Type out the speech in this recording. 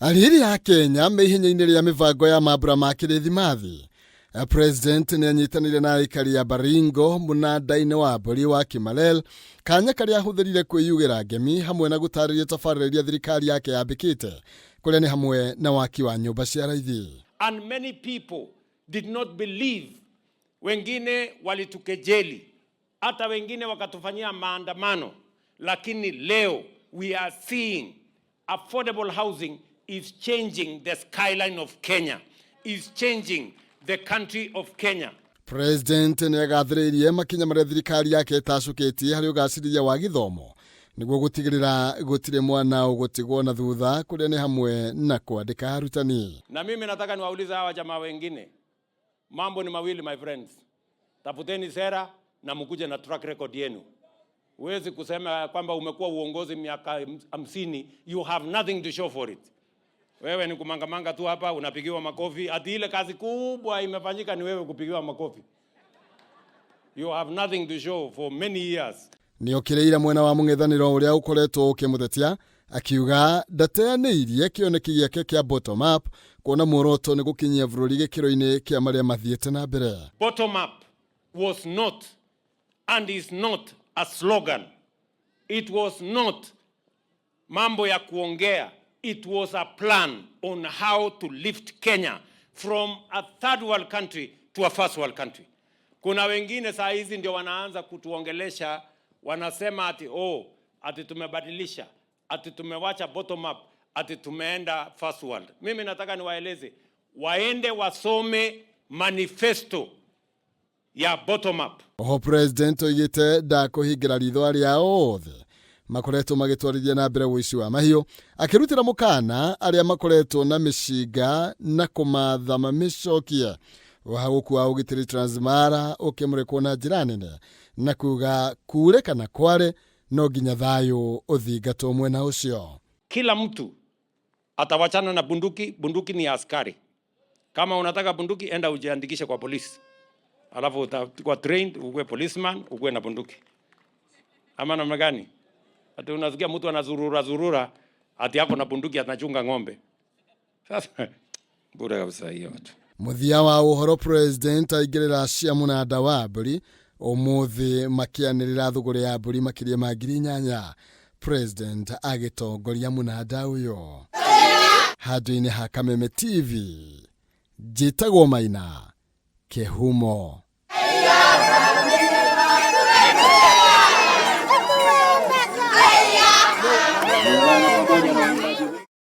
Arĩrĩ a Kenya me ihenya-inĩ rĩa mĩbango ya mambura ma kĩrĩthimathi. President nĩ anyitanĩire na aikari a Baringo mũnanda-inĩ wa mbũri wa Kimalel, kanya karĩa ahũthĩrire kwĩyugĩra ngemi hamwe na gũtarĩria tabarĩra iria thirikari yake yambĩkĩte, kũrĩa nĩ hamwe na waki wa nyũmba cia raithi. And many people did not believe. Wengine walitukejeli, hata wengine wakatufanyia maandamano, lakini leo we are seeing affordable housing is changing the skyline of Kenya, is changing the country of Kenya. President nĩ agathĩrĩirie makinya marĩa thirikari yake ĩtacũkĩtie harĩ ũgacĩrithia wa gĩthomo nĩguo gũtigĩrĩra gũtirĩ mwana ũgũtigwo na thutha, kũrĩa nĩ hamwe na kwandĩka arutani. Na mimi nataka niwaulize hawa jamaa wengine, mambo ni mawili, my friends, tafuteni sera na mkuje na track record yenu. Huwezi kusema kwamba umekuwa uongozi miaka 50, you have nothing to show for it. Wewe ni kumangamanga tu hapa, unapigiwa makofi. Ati ile kazi kubwa imefanyika ni wewe kupigiwa makofi. You have nothing to show for many years. Nĩokĩrĩire mwena wa mũng'ethanĩro ũrĩa ũkoretwo ũkĩmũtetia, akiuga ndateanĩirie kĩoneki gĩake kĩa bottom up, kuona muoroto nĩ gũkinyia bũrũri gĩkĩro-inĩ kĩa marĩa mathiĩte na mbere. Bottom up was not and is not a slogan. It was not mambo ya kuongea. It was a plan on how to lift Kenya from a third world country to a first world country. Kuna wengine saa hizi ndio wanaanza kutuongelesha, wanasema ati, oh, ati tumebadilisha, ati tumewacha bottom up, ati tumeenda first world. Mimi nataka niwaeleze waende wasome manifesto ya bottom up. Oho President oigĩte ndakũhingĩra ritho arĩa othe makoretwo magĩtwarithia na mbere ũici wa mahiũ, akĩrutĩra mũkana arĩa makoretwo na mĩcinga na kũmatha mamĩcokie. Ũhagũku wa ũgitĩri Transmara ũkĩmũrĩkwo na njĩra nene na kuga kure kana kware no nginya thayũ ũthingatwo mwena ũcio. Kila mtu atawachana na bunduki. Bunduki ni ya askari. Kama unataka bunduki, enda ujiandikishe kwa polisi, alafu utakuwa trained, ukuwe policeman, ukuwe na bunduki. Ama namna gani? Ati unasikia mtu anazurura zurura ati ako na bunduki, anachunga ng'ombe. Sasa bure kabisa hiyo watu. Mũthia wa ũhoro, President aingĩrĩra cia mũnanda wa mbũri ũmũthĩ makĩanĩrĩra thũgũrĩ ya mbũri makĩria ma 8,000, President agĩtongoria mũnanda ũyũ. Handũ-inĩ ha Kameme TV, njĩtagwo Maina Kĩhumo.